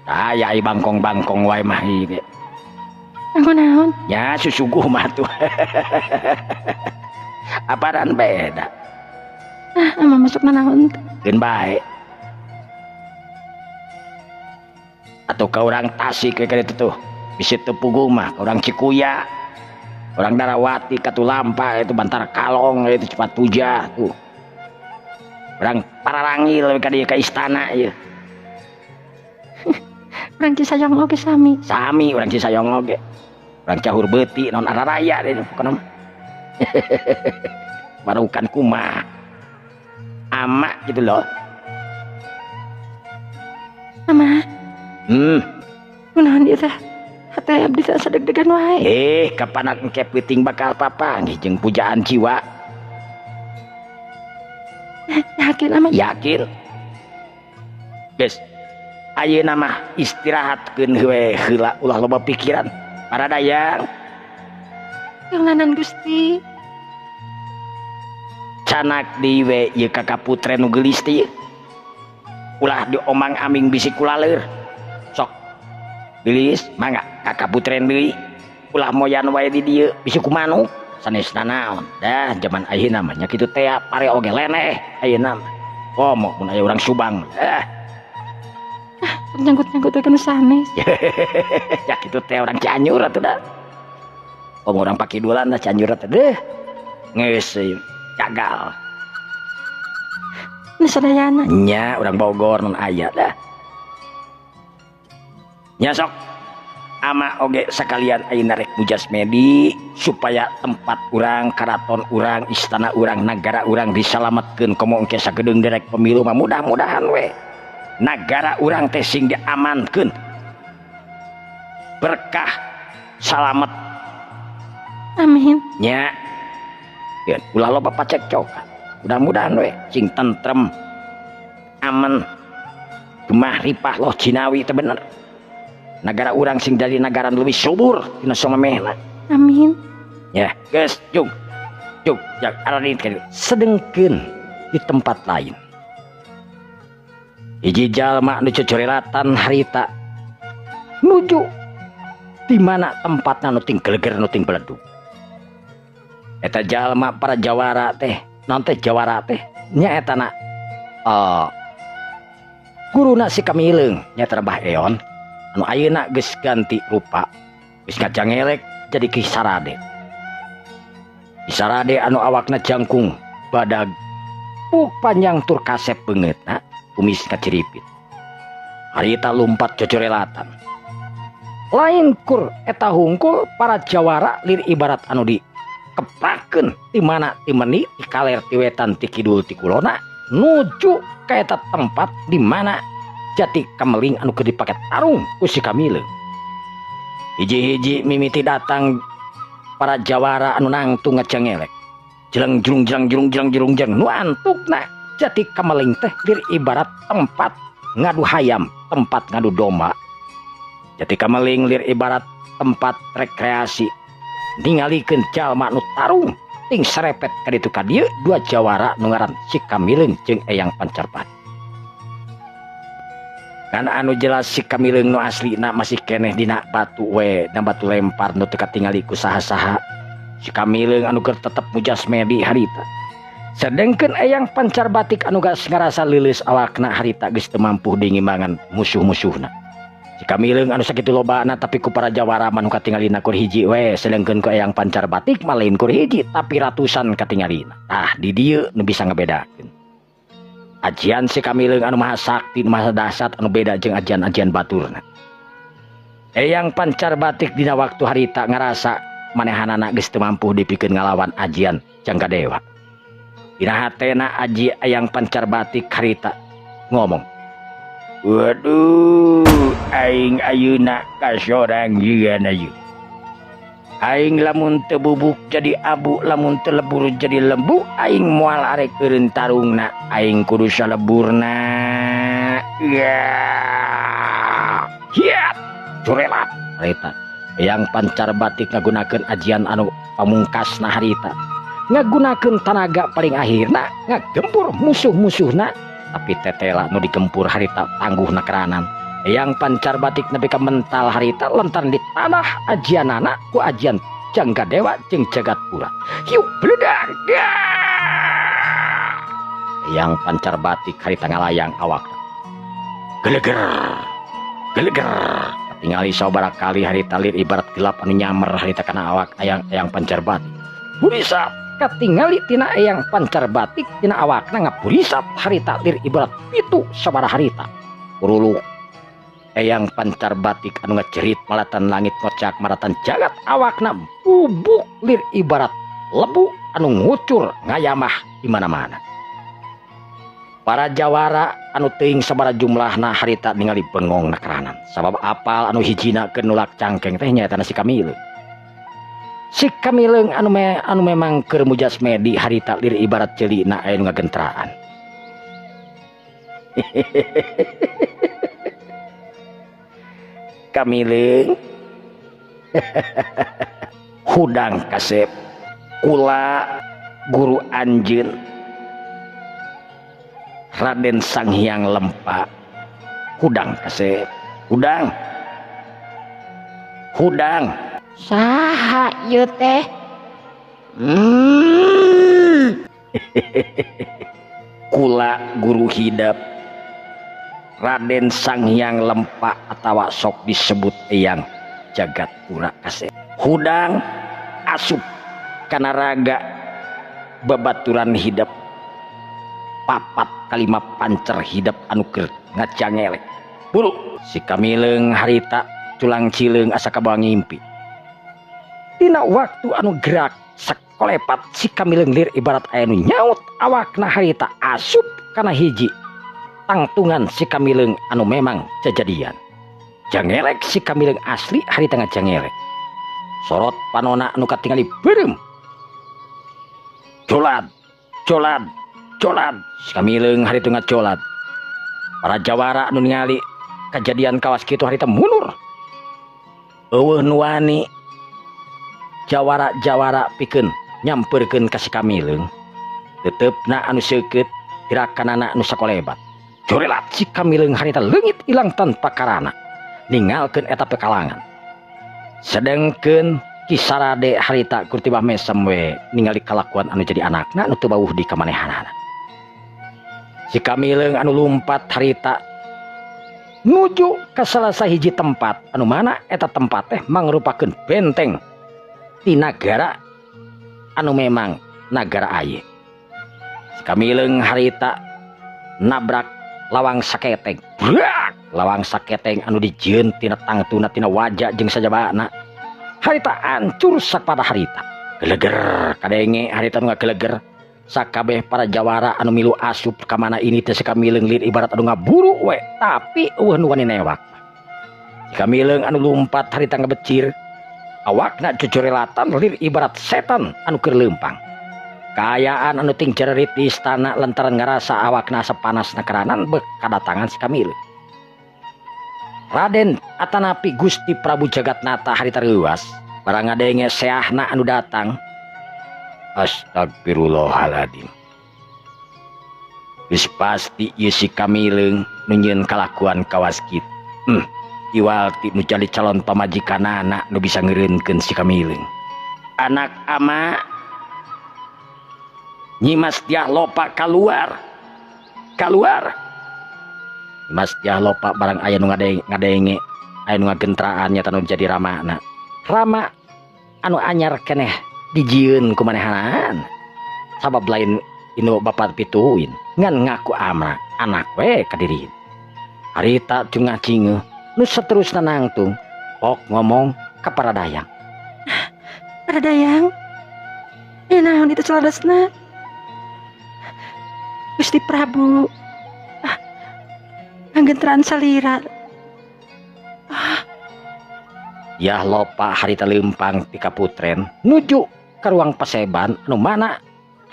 Aya ai bangkong-bangkong wae mah ieu. Anggo naon? Ya susuguh mah tuh. Aparan beda. Ah, ama masuk naon teh? Keun bae. Atau ka urang Tasik we ka ditu tuh. Bisi teu puguh mah ka urang Cikuya. Urang Darawati Katulampa itu Bantar Kalong itu Cepat Puja tuh. Urang Pararangil we ka dieu ka istana ieu. Urang Cisayong oge sami. Sami urang Cisayong oge. Urang Cahur Beuti naon araraya deui pokona mah. Barukan kumaha. Ama gitu loh. Ama. Kunaon ieu teh? Hate abdi teh asa deg-degan wae. Kapan engke peuting bakal papanggih jeung pujaan jiwa. Yakin ama? Yakin. Geus. Ayeuna mah istirahatkeun we heula ulah loba pikiran. Para dayang. Keulanan Gusti. Canak deui we ieu ka kaputren nu geulis teh. Ulah diomang-aming bisi kulaleur. Sok. Geulis mangga ka kaputren deui. Ulah moyan wae di dieu bisi kumanuk sanesna naon. Dah jaman ayeuna mah nya kitu teh pare oge leneh ayeuna mah. Komo mun aya urang Subang. Nyangkut-nyangkut we kana sanes. Ya kitu teh urang Cianjur atuh dah. Komo urang Pakidulan dah Cianjur teh deh. Geus gagal. Nu sadayana. Nya urang Bogor nun aya dah. Nya sok ama oge sekalian ayeuna rek mujasmedi supaya tempat urang, karaton urang, istana urang, nagara urang disalametkeun komo engke sagedeung direk pemilu mah mudah-mudahan we. Nagara urang teh sing diamankeun. Berkah salamet. Amin. Nya. Ya, ulah loba pacekcokan. Mudah-mudahan we sing tentrem, aman, gemah ripah loh jinawi teh bener. Nagara urang sing jadi nagara nu leuwih subur dina samemehna. Amin. Ya, geus jung. Jung, jak ararin ka dieu. Sedengkeun di tempat lain. Hiji jalma nu cocorelatan harita nuju Di mana tempatna nu ting geleger nu ting beledug. Eta jalma para jawara teh, naon teh jawara teh nyaeta na guruna si Kamileung nyaeta Mbah Eon anu ayeuna geus ganti rupa, geus ngajangelek jadi Ki Sarade. Ki Sarade anu awakna jangkung, badag, puk panjang tur kasep beungeutna, kumis kaciripit. Harita lumpat cocorelatan. Lain kur eta hungkul para jawara lir ibarat anu di keprakeun ti mana ti meni ti kaler ti wetan ti kidul ti kulona nuju ka eta tempat di mana jati kameling anu keur dipake tarung ku si Kamileung. Hiji-hiji mimiti datang para jawara anu nangtung ngajangelek. Jeleng jelung jeleng jelung jeleng jelung jeleng nu antukna jati kameling teh lir ibarat tempat ngadu hayam, tempat ngadu domba. Jati kameling lir ibarat tempat rekreasi. Ningalikeun jalma nu tarung ting serepet ka ditu ka dieu dua jawara nu ngaran si Kamileung jeung Eyang Pancarpati. Kan anu jelas si Kamileung nu aslina masih keneh dina batu we, dina batu lempar nu teu katingali ku saha-saha. Si Kamileung anu keur tetep mujas medi harita. Sedengkeun Eyang Pancar Batik anu geus ngarasa leuleus awakna harita geus teu mampu dingimbangan musuh-musuhna. Si Kamileung anu sakitu lobana tapi ku para jawara mah nu katingalina kur hiji we, sedengkeun ku Eyang Pancar Batik mah lain kur hiji tapi ratusan katingalina. Tah di dieu nu bisa ngabedakeun. Ajian si Kamileung anu maha sakti, nu maha dahsyat anu beda jeung ajian-ajian baturna. Eyang Pancar Batik dina waktu harita ngarasa manehanana geus teu mampu dipikeun ngalawan ajian Jangga Dewa. Dina hatena aji Eyang Pancar Batik harita ngomong, waduh, aing ayeuna kasorang jieun ayeuna. Aing lamun teu bubuk jadi abu, lamun teu lebur jadi lembu, aing moal arek eureun tarungna, aing kudu saleburna. Ya. Hiat, curelat harita. Eyang Pancar Batik ngagunakeun ajian anu pamungkasna harita. Ngagunakeun tanaga paling akhirna ngagempur musuh-musuhna, tapi tetela nu digempur harita tangguhna keranan. Eyang Pancar Batik nepi ka mental harita lantaran di tanah ajianana ku ajian Jangga Dewa jeung Jagat Pura. Hiu bledag. Eyang Pancar Batik harita ngalayang awakna. Geleger. Geleger. Tingali sabaraha kali harita lir ibarat gelap anu nyamer harita kana awak Eyang Pancar Batik. Burisat katingali tina Eyang Pancar Batik tina awakna ngaburisat harita lir ibarat pitu sabaraha harita. Uruluk Eyang Pancar Batik anu ngajerit malatan langit ngocak maratan jagat awakna bubuk lir ibarat lebu anu ngucur ngayamah di mana-mana. Para jawara anu teuing sabaraha jumlahna harita ningali bengong nakeranan. Sabab apal anu hijina keur nulak cangkeng teh nyaeta si Kamileung. Si Kamileung anu memang keur mujas medi harita lir ibarat ceulina aya nu ngagentraan. Kamileung hudang kasep kula guru anjeun Raden Sang Hyang Lempa hudang kasep hudang hudang saha ieu teh? Kula guru hidep Raden Sang Hyang Lempa atawa sok disebut Eyang Jagat Pura kasep hudang asup kana raga babaturan hidep papat kalima pancer hidep anu keur ngajangelek buru si Kamileung harita culang cileung asa kabawa ngimpi. Dina waktu anu gerak sakolepat si Kamileung lir ibarat aya nu nyaut awakna harita asup kana hiji tangtungan si Kamileung anu memang jajadian. Jangelek si Kamileung asli harita ngajangelek. Sorot panona anu katingali beureum. Colad, colad, colad. Si Kamileung harita ngacolad. Para jawara anu ningali kajadian kawas kitu harita mundur. Eueuh nu wani jawara-jawara pikeun nyampeurkeun ka si Kamileung. Teutepna anu seukeut gerakanana anu sakolebat. Corelat si Kamileung harita leungit ilang tanpa karana. Ningalkeun eta pekalangan. Sedengkeun Ki Sarade harita kur tibah mesem we ningali kalakuan anu jadi anakna nu teu bauh di kamanehanana. Si Kamileung anu lumpat harita nuju ka salah sahiji tempat anu mana eta tempat teh mangrupakeun benteng ti nagara anu memang nagara aye. Si Kamileung harita nabrak lawang saketeng. Brak! Lawang saketeng anu dijieun tina tangtuna tina wajah jeung sajabana. Harita hancur sapada harita. Geleger kadenge harita nu ngageleger. Sakabeh para jawara anu milu asup ka mana ini teh si Kamileung lir ibarat anu ngaburu we, tapi eueuh nu wani newak. Si Kamileung anu lumpat harita ngabecir. Awakna cucurelatan lir ibarat setan anu keur leumpang. Kaayaan anu ting cererit di istana lantaran ngarasa awakna asa panas nakeranan bek kadatangan si Kamileung. Raden atanapi Gusti Prabu Jagatnata harita reuas barang ngadenge seahna anu datang. Astagfirullahaladzim. Geus pasti ieu si Kamileung nu nyieun kalakuan kawas kitu. Iwal ti nu jadi calon pamajikanana nu bisa ngeureunkeun si Kamileung. Anak ama Nyimas Dyah Lopa kaluar. Kaluar. Nyimas Dyah Lopa barang aya nu ngadenge, aya nu ngagentraan nyata nu jadi ramana. Rama anu anyar keneh dijieun ku manehanana. Sabab lain inu bapak pituin, ngan ngaku ama anak we kadirin. Harita cungah cingeuh nu saterusna nangtung ok ngomong ka para dayang. Para dayang, ieu naon itu saladasna? Gusti Prabu anggenteran salira. Dyah Lopa harita leumpang ti kaputren nuju ka ruang paseban anu mana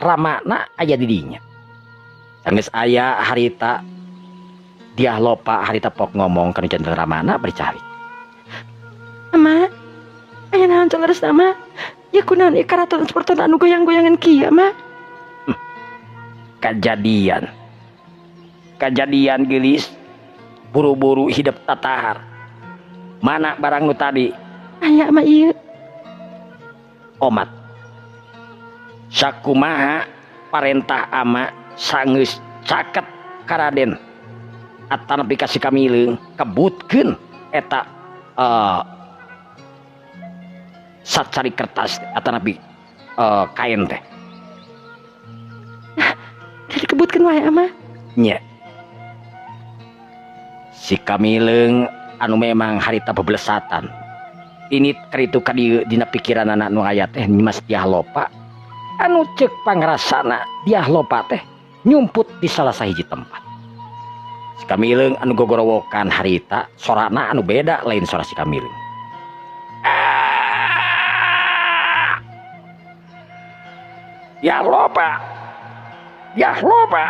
ramana aya di dinya. Sanggeus aya harita Dyah Lopa harita pok ngomong ka nu janten ramana bari calik. Ama, aya naon caleres ama? Ya kunaon ieu karaton sapertona anu goyang-goyangan kieu, Ma? Kajadian. Kajadian geulis buru-buru hidup tatahar. Mana barang nu tadi? Aya mah ieu. Omat. Sakumaha parentah ama sanggeus caket ka Raden atanapi ka si Kamileung kebutkeun eta sacari kertas atanapi kain teh. Jadi kebutkeun wae ama. Nya. Si Kamileung anu memang harita bebelesatan. Ini karitu ka dieu dina pikiranana nu aya teh Nyimas Dyah Lopa anu ceuk pangrasana Dyah Lopa teh nyumput di salah sahiji tempat. Si Kamileung anu gogorowokan harita sorana anu beda lain sora si Kamileung. Dyah Lopa, Dyah Lopa,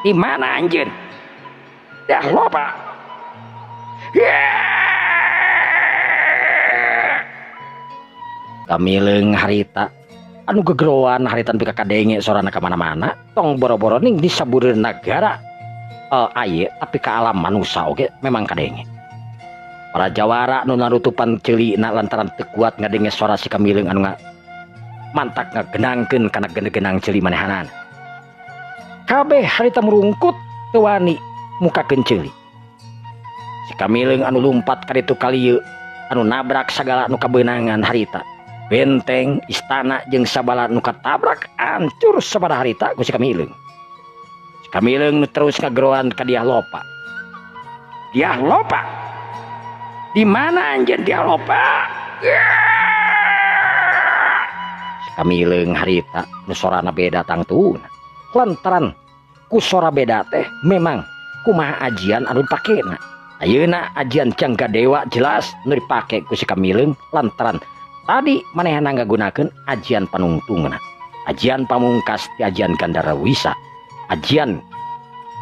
di mana anjeun? Dyah Lopa. Kamileung harita anu gegeroan harita nepi ka kadenge sorana ka mana-mana tong boro-boro ning di sabureun nagara aye tapi ka alam manusa oge memang kadenge. Para jawara nu narutupan ceulina lantaran teu kuat ngadenge sora si Kamileung anu mantak ngagenangkeun kana genang ceuli manehanana. Kabeh harita murungkut teu wani mukakeun ceuli. Si Kamileung anu lumpat ka ditu ka lieu anu nabrak sagala nu kabeunangan harita. Benteng istana jeung sabala nu katabrak hancur sabada harita ku si Kamileung. Si Kamileung nu terus ngageroan ka Dyah Lopa. Dyah Lopa, di mana anjeun Dyah Lopa? Si Kamileung harita nu sorana beda tangtuna. Lantaran ku sora beda teh memang kumaha ajian anu dipakena. Ayeuna ajian Jangga Dewa jelas nu dipake ku si Kamileung lantaran tadi manehna ngagunakeun ajian panungtungna, ajian pamungkas ti ajian Gandara Wisa, ajian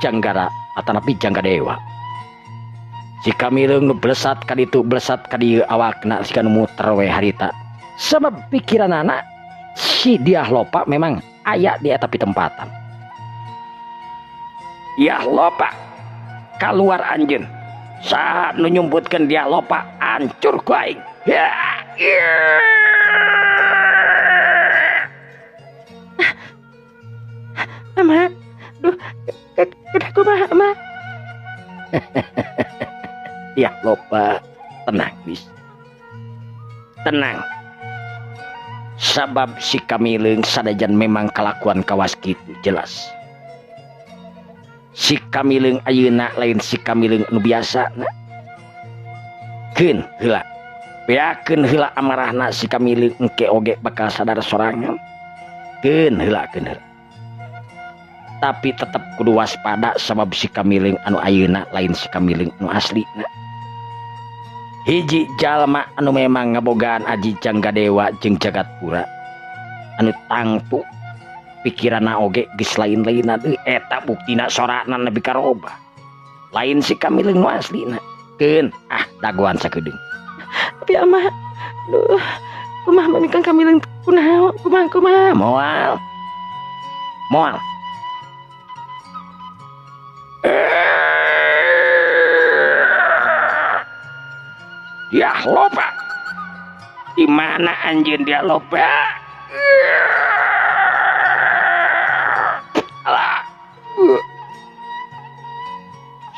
Janggara atanapi Jangga Dewa. Si Kamileung nu blesat ka ditu blesat ka dieu awakna siga nu muter we harita. Sabab pikiranana si Dyah Lopa memang aya di eta pitempatan. Dyah Lopa kaluar anjeun. Saha nu nyumputkeun Dyah Lopa hancur ku aing. Ama, duh, kedah kumaha ama? Ya loba, tenang wis. Tenang. Sabab si Kamileung sadajan memang kalakuan kawas kitu jelas. Si Kamileung ayeuna lain si Kamileung anu biasa na. Keun heula. Beakeun heula amarahna si Kamileung engke oge bakal sadar sorangan. Keun heula keun heula. Tapi tetep kudu waspada sabab si Kamileung anu ayeuna lain si Kamileung anu asli na. Hiji jalma anu memang ngabogaan aji Janggadewa jeung Jagatpura anu tangtu pikiranna oge geus lain-lainna deui eta buktina sorana nepi ka robah. Lain si Kamileung nu aslina. Keun ah dagoan sakedeung. Tapi ama duh kumaha mami Kang Kamileung kunaon kumaha kumaha moal. Moal. Dia loba. Di mana anjeun dia loba? Alah.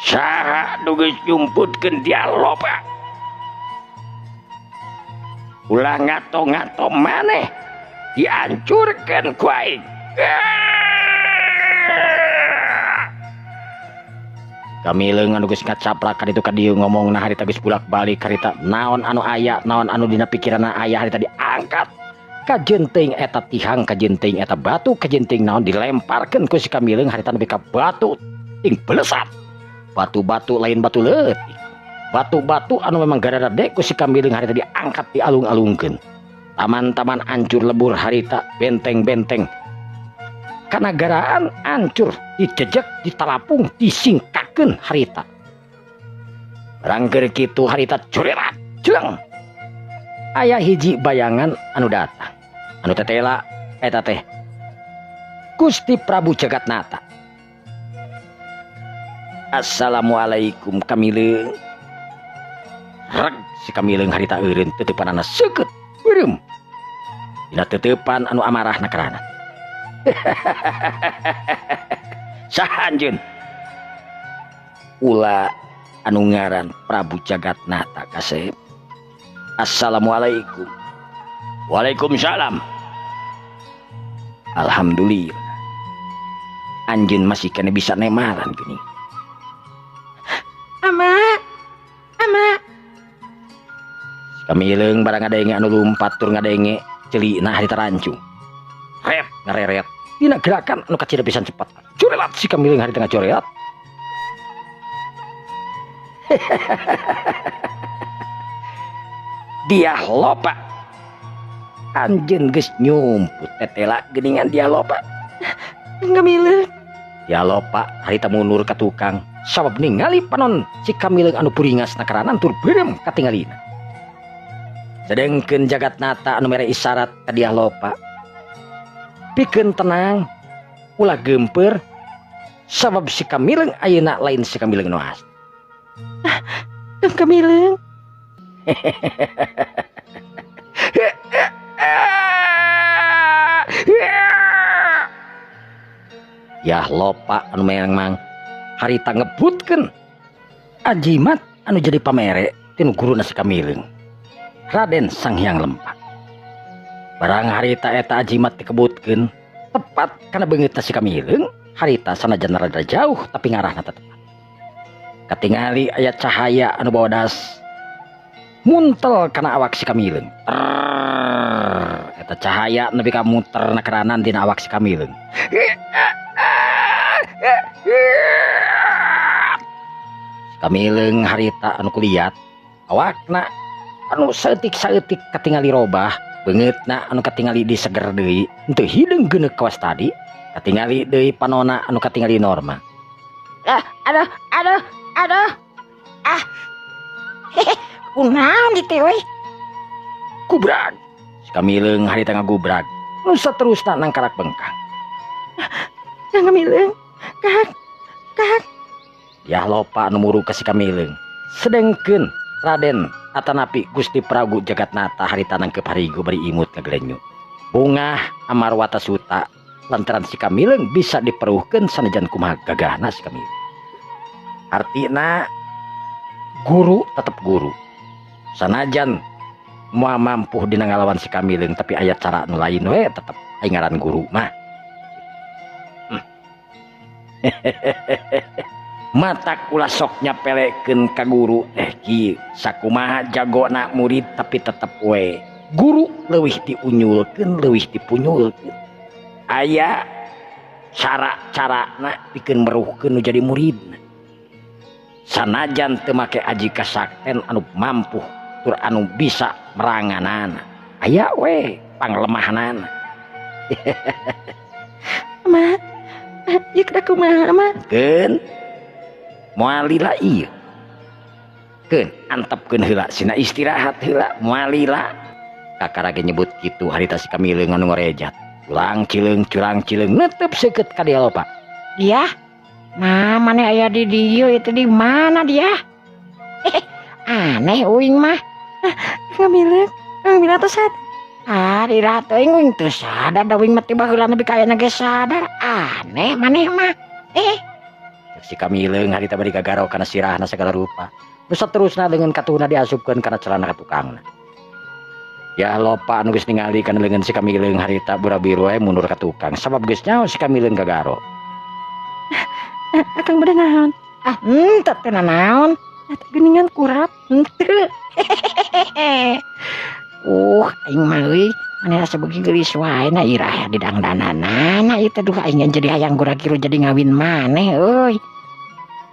Saha nu geus nyumputkeun dia loba? Ulah ngato-ngato maneh dihancurkeun ku aing. Kamileung anu geus ngacaprak ka ditu ka dieu ngomongna harita geus bolak-balik harita naon anu aya naon anu dina pikiranna aya harita diangkat kajeun teuing eta tihang kajeun teuing eta batu kajeun teuing naon dilemparkeun ku si Kamileung harita nepi ka batu ting belesat batu-batu lain batu leutik batu-batu anu memang garada ku si Kamileung harita diangkat dialung-alungkeun taman-taman hancur lebur harita benteng-benteng kanagaraan hancur dijejek ditalapung disingkakeun harita rangger kitu harita curerat jleng aya hiji bayangan anu datang anu tetela eta teh Gusti Prabu Jagatnata. Assalamualaikum Kamileung. Reg si Kamileung harita eureun teuteupanana seukeut beureum dina teuteupan anu amarahna karana. Saha anjeun? Ula anu ngaran Prabu Jagatnata kasep. Assalamualaikum. Waalaikumsalam. Alhamdulillah. Anjeun masih kene bisa nemaran gini. Ama. Ama. Kamileung barang ngadenge anu lumpat tur ngadenge ceulina harita rancung. Ret ngareret dina gerakan anu kacida pisan cepat. Corelat si Kamileung harita ngacorelat. Dia loba. Anjeun geus nyumput tetela geuningan dia loba. Kamileung. Dia loba harita mundur ka tukang sabab ningali panon si Kamileung anu puringas nakaranan tur beureum katingalina. Sedengkeun Jagatnata anu mere isyarat ka dia loba. Pikeun tenang ulah geumpeur sabab si Kamileung ayeuna lain si Kamileung nu asli. Kang Kamileung. Yah lopa anu memang harita ngebutkeun ajimat anu jadi pamere tinu guruna si Kamileung Raden Sang Hyang Lempak. Barang harita eta ajimat dikebutkeun tepat kana beungeutna si Kamileung harita sanajan rada jauh tapi ngarahna tepat. Katingali aya cahaya anu bodas muntel kana awak si Kamileung. Eta cahaya nepi ka muter na keranan dina awak si Kamileung. Si Kamileung harita anu kuliat awakna anu saeutik-saeutik katingali robah beungeutna anu katingali diseger deui henteu hideung geuneuk kawas tadi katingali deui panona anu katingali norma. Aduh aduh aduh ah kunaon dieu teh euy? Gubrag. Si Kamileung harita ngagubrag nu saterusna nangkarak bengkang. Kang Kamileung, Kang, Kang. Yah lopa anu muru ka si Kamileung. Sedengkeun Raden Atanapi Gusti Prabu Jagatnata harita nangkep harigu bari imut ngagelenyu. Bungah Amarwata Suta lantaran si Kamileung bisa diperuhkeun sanajan kumaha gagahna si Kamileung. Artina guru tetep guru. Sanajan moal mampu dina ngalawan si Kamileung tapi aya cara nu lain we tetep aing ngaran guru mah. Matak ulah sok nyapelekeun ka guru teh kieu sakumaha jagona murid tapi tetep we guru leuwih diunyulkeun leuwih dipunyulkeun. Aya cara-carana pikeun meruhkeun nu jadi muridna. Sanajan teu make aji kasakten anu mampu tur anu bisa meranganana. Aya we panglemahanana. Ma, ieu kedah kumaha ma? Keun moal lila ieu. Keun antepkeun heula sina istirahat heula moal lila. Kakara ge nyebut kitu harita si Kamileung anu ngorejat. Culang cileung curang cileung netep seukeut ka dia lopa. Dia? Nah, mana aya di dieu itu di mana dia? Aneh uing mah. Kamileung, Kamileung teh sadar. Ah, ira teuing uing teu sadar da uing mah tiba heula nepi ka ayeuna ge sadar. Aneh maneh mah. Si Kamileung harita bari gagaro kana sirahna sagala rupa. Nu saterusna leungeun katuhna diasupkeun kana celana ka tukangna. Ya lopa anu geus ningali kana leungeun si Kamileung harita burabiru we mundur ka tukang sabab geus nyaho si Kamileung gagaro. Akang bade naon? Ah, henteu teh nanaon. Eta geuningan kurap. Henteu. Aing mah euy, maneh rasa beuki geulis wae na irah di dangdananana ieu teh duh aing jadi hayang gura-giru jadi ngawin maneh euy.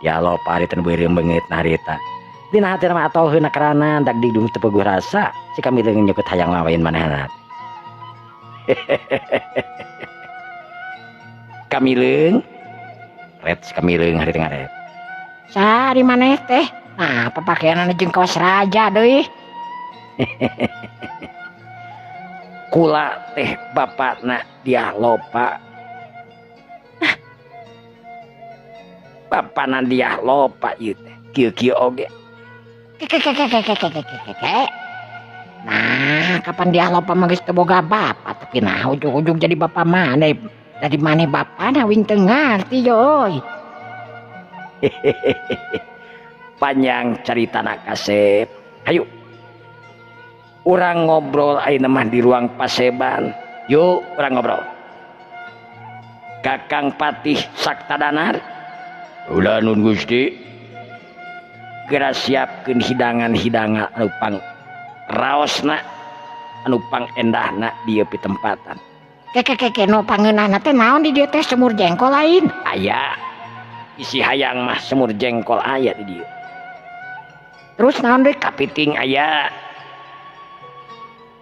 Ya lopa harita nu beureum beungeut na harita. Dina hatina mah atoheun na karana dag digdung teu peguh rasa si Kamileung nyeukeut hayang ngawin manehna. Kamileung ret si Kamileung harita ngaret. Sari maneh teh. Nah, papakaianana jeung kaos raja deui. Kula teh bapakna dia lopa. Bapakna dia lopa ieu teh. Kieu-kieu oge. Kekekekekekekekeke. Nah, kapan dia lopa mah geus teu boga bapak tapi nah ujug-ujug jadi bapak maneh. Dari maneh bapakna wing teu ngarti euy. Panjang caritana kasep. Hayu. Urang ngobrol ayeuna mah di ruang paseban. Yuk urang ngobrol. Kakang Patih Saktadanar. Ulah nun Gusti. Geura siapkeun hidangan-hidangan anu pang raosna, anu pang endahna dieu pitempatan. Kekekeke nu pangeunahna teh naon di dieu teh semur jengkol lain? Aya. Isi hayang mah semur jengkol aya di dieu. Terus naon deui? Kapiting aya.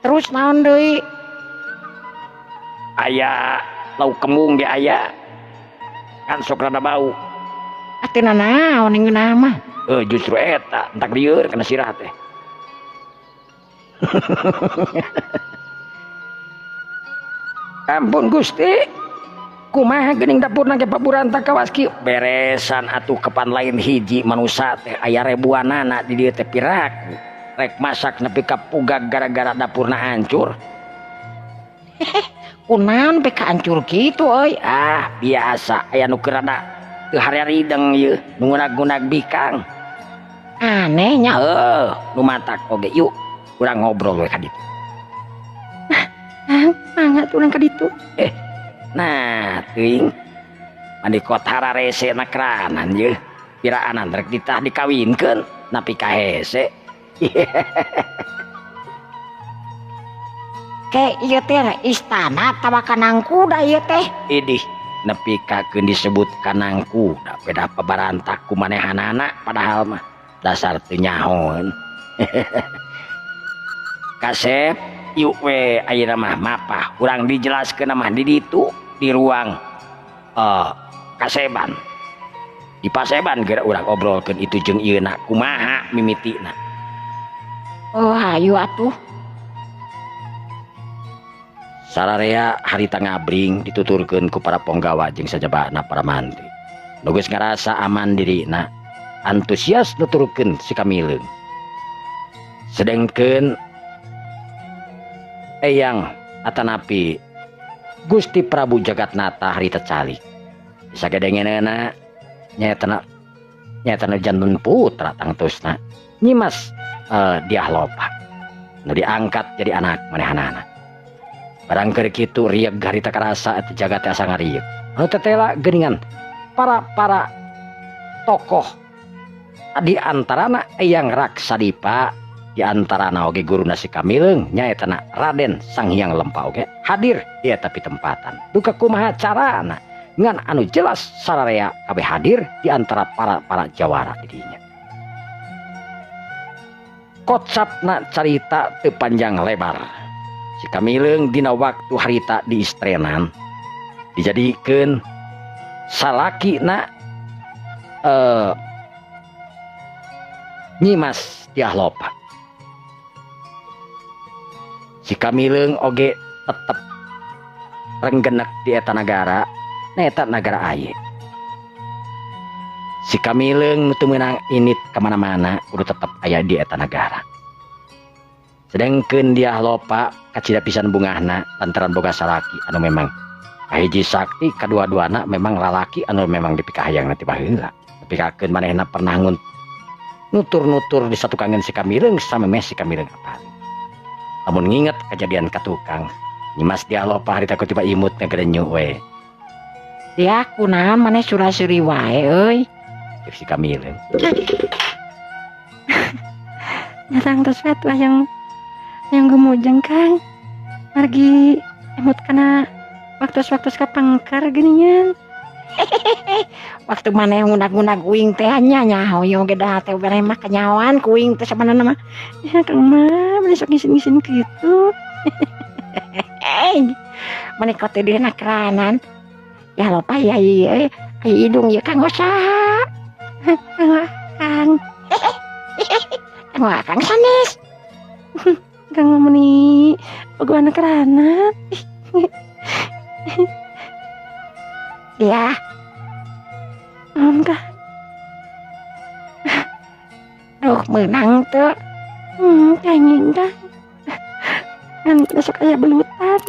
Terus naon deui? Aya lauk kembung ge aya. Kan sok rada bau. Atuh nanaon ngeunah mah? Justru eta entak lieur kana sirah teh. Ampun Gusti. Kumaha geuning dapurna ge paburanta kawas kieu? Beresan atuh kepan lain hiji manusa teh aya ribuanana di dieu teh piraku. Rek masak nepi ka pugag gara-gara dapurna hancur. Kunaon pe ka hancur kitu euy? Ah, biasa aya nu keur rada teu harerideng ieu, nu ngunag-ngunag bikang. Anehnya heuh, nu matak oge yuk urang ngobrol we ka ditu. Ah, mangga tuh urang ka ditu. Nah, teuing mandi kotara rese na keranan yeuh. Piraanan rek ditah dikawinkeun napi ka hese. Ke ieu teh istana tawa kanang kuda ieu teh. Idih, nepi ka keun disebut kanang kuda beda pabarantak ku manehanana padahal mah dasar teu nyahoeun. Kasep yuk we ayeuna mah mapah urang dijelaskeun mah di ditu di ruang kaseban. Di paseban geura urang obrolkeun itu jeung ieu na kumaha mimitina. Oh hayu atuh. Sararea harita ngabring dituturkeun ku para ponggawa jeung sajabana para mantri. Nu geus ngarasa aman dirina, antusias nuturkeun si Kamileung. Sedengkeun Eyang atanapi Gusti Prabu Jagatnata harita calik. Sagedengeunana nyaeta jantun putra tangtosna Nyimas Dyah Lopa nu diangkat jadi anak manehanana. Barang keur kitu rieg harita karasa eta jagat teh asa ngarieg. Anu tetela geuningan para tokoh di antarana Eyang Raksadipa, di antarana oge guruna si Kamileung nyaeta Raden Sang Hyang Lempa oge hadir di eta pitempatan. Duka kumaha carana ngan anu jelas sararea kabeh hadir di antara para jawara di dinya. Kocapna carita teu panjang lebar. Si Kamileung dina waktu harita diistrenan dijadikeun salakina Nyimas Dyah Lopa. Si Kamileung oge tetep renggenek di eta nagara, neta nagara aye. Si Kamileung teu meunang init kemana-mana, kudu tetep aya di eta nagara. Sedengkeun Dyah Lopa kacida pisan bungahna lantaran boga salaki anu memang kahiji sakti, kadua-duana memang lalaki anu memang dipikahayang ti baheula. Dipikakeun manehna pernah nutur-nutur di satukangan si Kamileung samemeh si Kamileung apal. Lamun nginget kejadian katukang, Nyimas Dyah Lopa harita kutiba imut ngagerenyu we. Ya kunaon maneh sura-suri wae euy. Cek si Kamileung. Nyarang terus we atuh yang gumujeng Kang. Margi emut kana waktu-waktu kapangkar geuningan. Waktu maneh ngunag-ngunag uing teh nya nyaho ge da teh bere mah kanyawan ku uing teh sabanana mah. Ya Kang mah maneh sok ngisin-ngisin kitu. Maneh kote dina keranan. Ya Lopa ya ieu aya hidung ieu kanggo saha? Kanggo Kang. Kanggo Akang sanes. Kang meni bogohan keranan. Ya. Kah. Duh meunang teu. Kayaknya kah. Kan besok aya belutan.